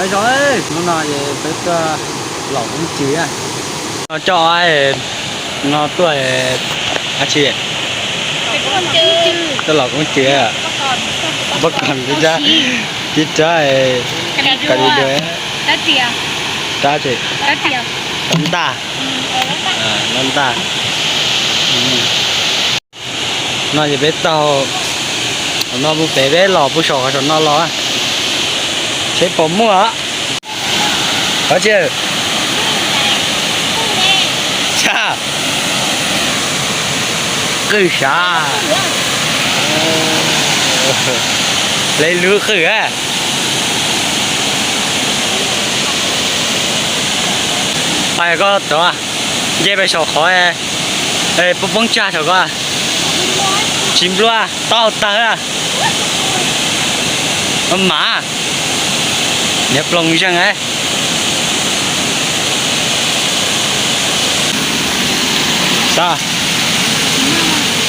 Hnub no peb tuaj lom koob cws, no coj no tuaj dab tsi? Tuaj lom koob cws, pob koos, cib rab, cib rab, kab li dua, rab tsi? Rab ntaj, rab ntaj. No ces peb taug no mus pem, peb los puag saum qhov saum no los, seb puas muaj. Qhov tsi? Qwj sav, le lub qwj a. Pais koj rov nce pais saum qhov poob tsag saum ko, tsis nplua, tau tawg. Mam, niag ploog zeeg. Xav,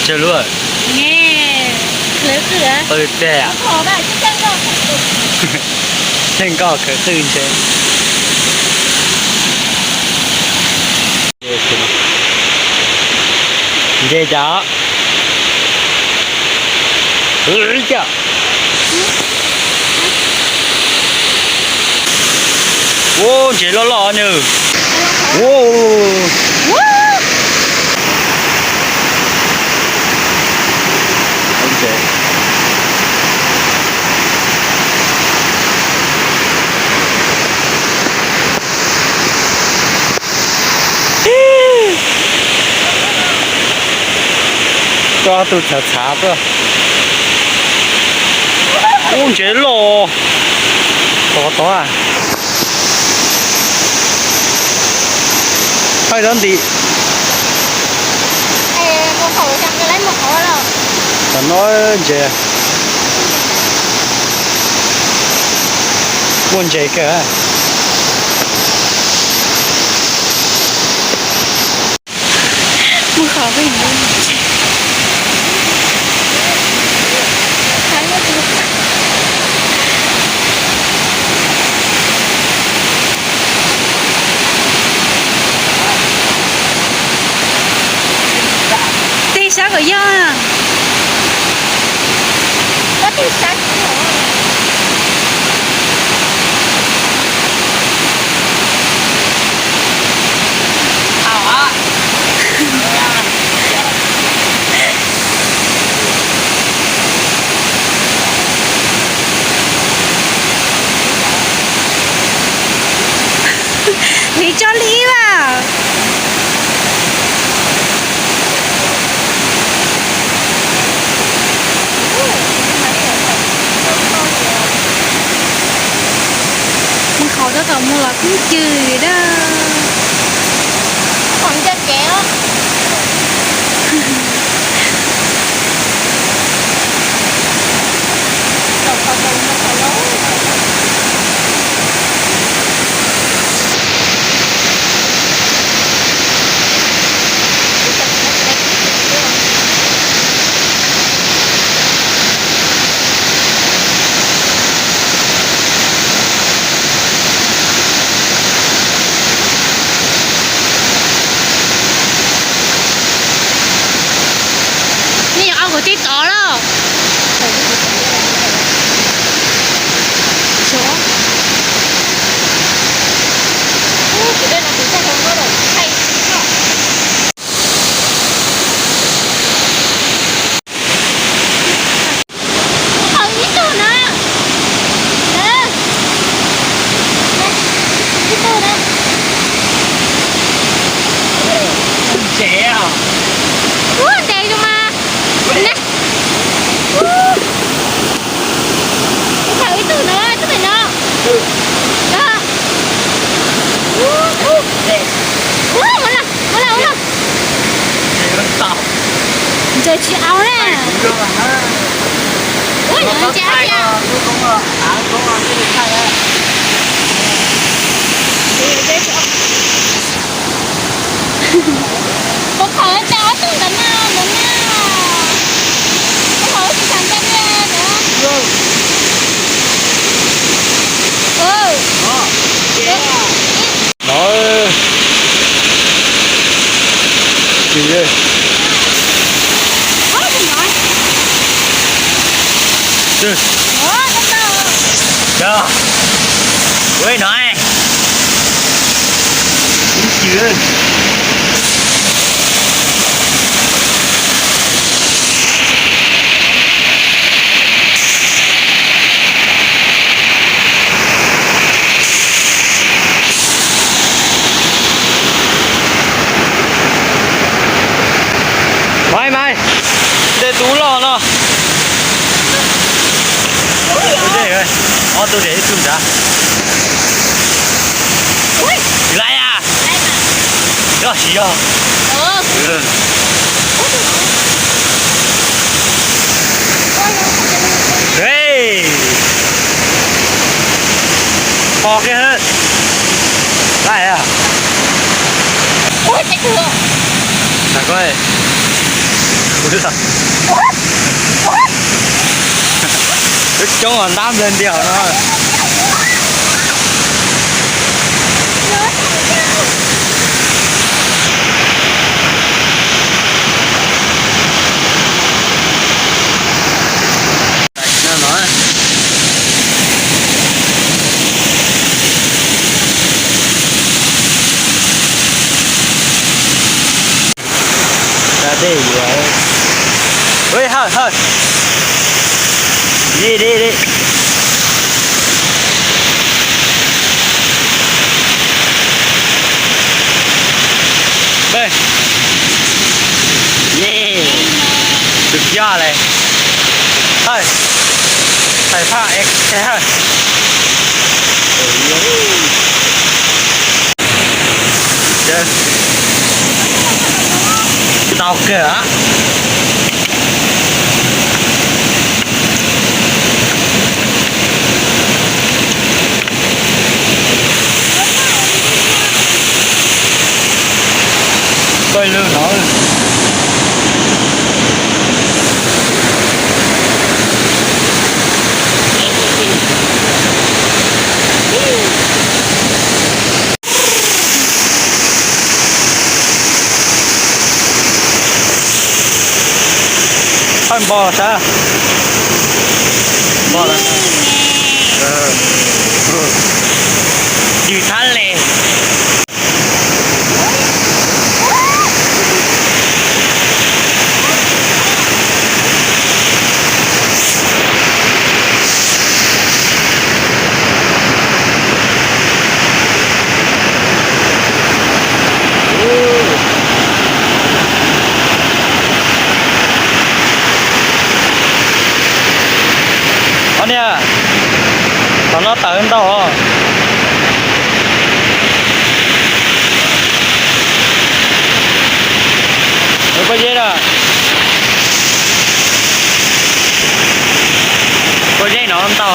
tsawg lub? Qw teg, theej nkoj khwv qwj ntshe. Nce cas, ua ntses loj loj nws. Tuaj ob tug txhav txhav tuaj. Ub, ntses loj. Tod tod, thaij rab nti. Tam no ntses, muaj ntses kawg. Tej sab kom yog. Nws tso li ib vas. Mus qhov tab tom mus los kub cws li dab. Qhov ncav kev os. Nej yuav au kuv tib tod lauj. Ib tug na. Ib tug na. Ub, ntev zoo mas. Thaum ib tug no, ib tug pem no. Ub, ub, ub, ua los, ua los, ua los. Ntses tsis au na. Ua ntses tiag. Puas khaws tau ob tug ntawd na, ntawd na. Puas khaws tsis tau ntawd na. Ua no. Mai mai, tej tub loj no. Ob tug zem ib tug nrad. Tsis laib a. Yog tsis yog. Pom kiag. Laib a. Lub coob os, ntab nplawg ntiag no. Ua dej yuav. Ua hawj hawj. Dej dej dej. Tus yog lawm. Hawj, thais phaj es hawj. Ntau kawg. Pawg lug no. Thaj npo sab. Npo. Cws thab les. Ob niag, tom no tawv ntau os. Pob zeb a, pob zeb no ntau.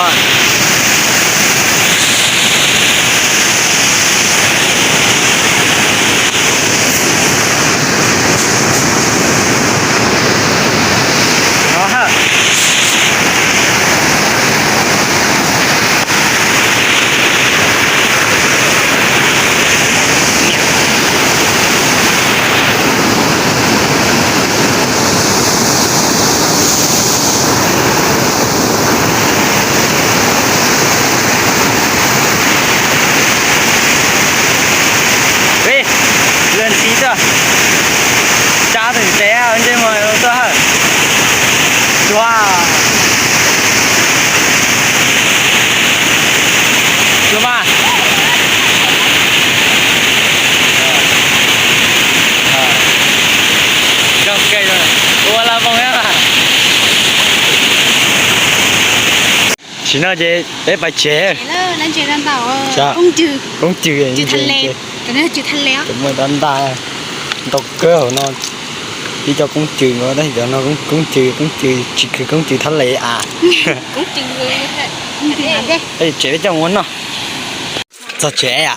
Leej txiv tuaj, tsa tus tsev ntsej muag tuaj hawm. Tsuag, tsuag mas. Ua la voos. Tam sim no ces peb pais tsev. Koob cws, cws thab les, cov no cws thab les, cov muaj dab ntaj ntau kawg hauv no. Ib co koob cws no, tab sis cov no koob cws, koob cws tsis khwv, koob cws thab les a. Tsev peb coj mus ua noj. Txog tsev a,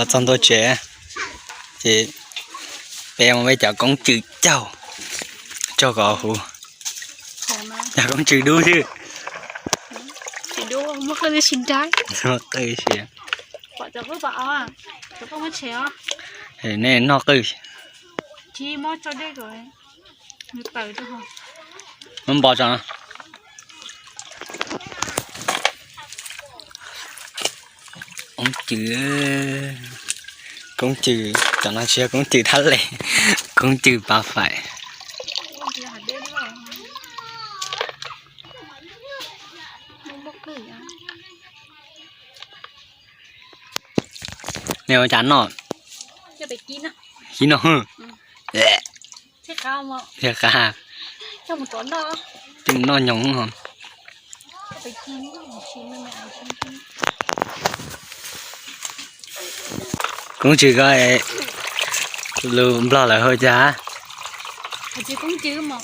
txog ntua tsev ces peb mus peb cov koob cws caug, caug kom huv. Cov koob cws dub xwb. Muaj qwj, nej noj qwj. Muab npo tso no. Koob cws, koob cws, cov no tsis yog koob cws thab les, koob cws pav faim. Nws ua cas noj? Kib noj. Thiab qab, tej mus noj nyoos. Koob cws ko, lus Nplog lawv hu cas?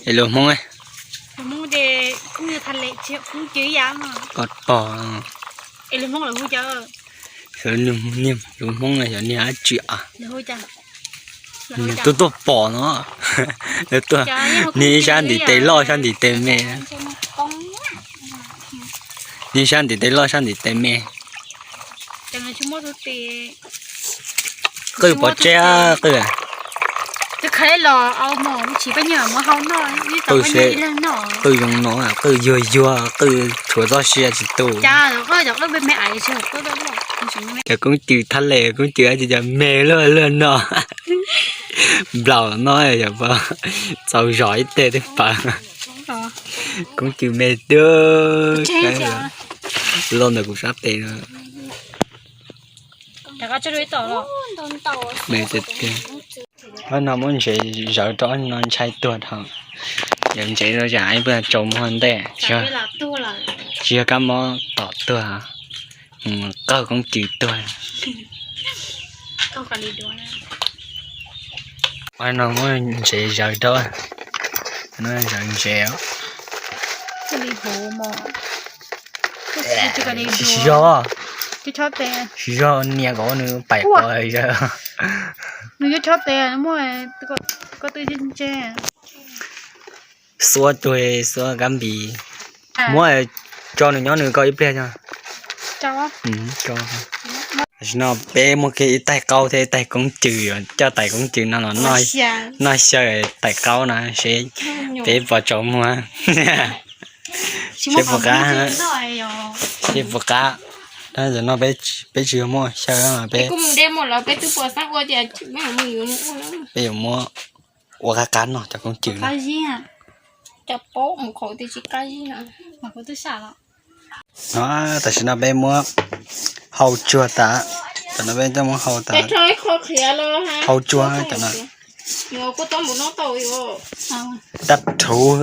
Es lus Hmoob, pos pos, lus Hmoob no xyov niag dab tsi as. Tuaj tuaj pom no, niag ib sab ntim tes loj sab ntim tes me. Niag ib sab ntim tes loj sab ntim tes me. Qwj pov tseg, qwj. Qwj zoo no, qwj yuag yuag, qwj tshuav txoj sia tsis tu. Cov koob cws thab les, koob cws dab tsi cov me luaj luaj no. Nplaum no yog txaus zog ib teg twb pawv. Koob cws me twb, loj ntawm kuv sab tes no. Me tiag tiag. Ob no muab ntsev zawv rau, ob no ntshai tuag dhau. Yog ntsev rau tsam ib pliag tsaus muag ntej, tsis yog kab mob tom tuag, qawj koob cws tuag. Ob no muab ntsev zawv rau, zawv ntsev. Tsis yog, tsis yog niam kom nws pais pov zawv. Xuab cuag xuab kab npis. Muab tso nws nyob nws ko ib pliag. Tam sim no peb muaj kiag ib taig qaub thiab ib taig koob cws, coj tais koob cws no los noj xyaw tais qaub no seb peb puas tsaus muag. Seb puas qab, seb puas qab. Tam no peb tsis muaj xyaw, peb, peb yuav muab ua qab qab no cov koob cws no. No, tam sim no peb muab hau tsuag tas, tam no peb muab hau tas, hau tsuag tas no. Dab thuv,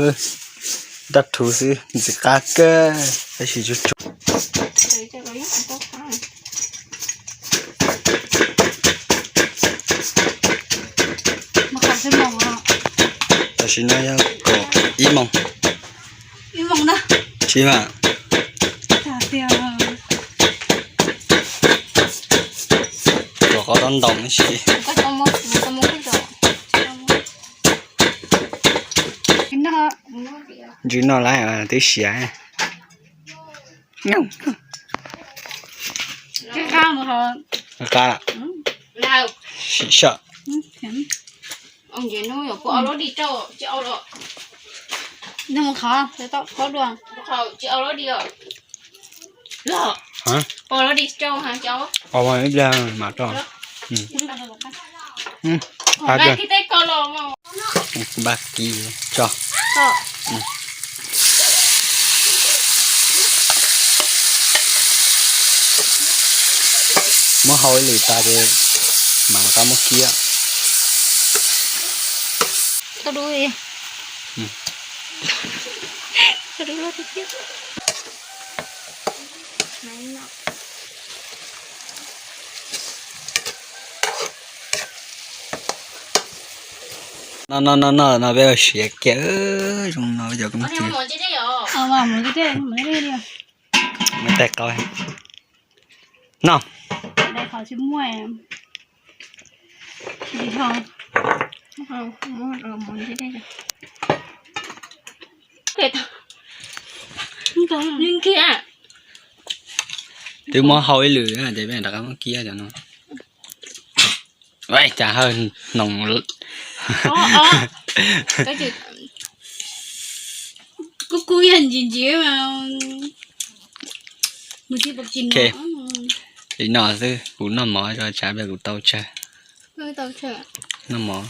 dab thuv xwb ntxim qab kawg, tab sis tsuag tsuag. Tam sim no yog kaum ib moos. Tsis mas, rau qhov tob ntoo ib si. Ntsws noj lawm twb siav. Qab, sim soj. Ib pliag mam rau. Npaj kis tso. Muab hau ib lwm tas ces mam rov qab muab kiab. No no no no no, peb ua siav kiag zoo no cov koob cws. Muab tais qaub no. Twb muab hau ib lwm ces peb rov qab muab kiab cov no. Cas hawj hnoos. Kuj kuj yog ntsis ntsis mas. Li no xwb, kuv noj mov tso tsam kuv tau tsawg. Noj mov.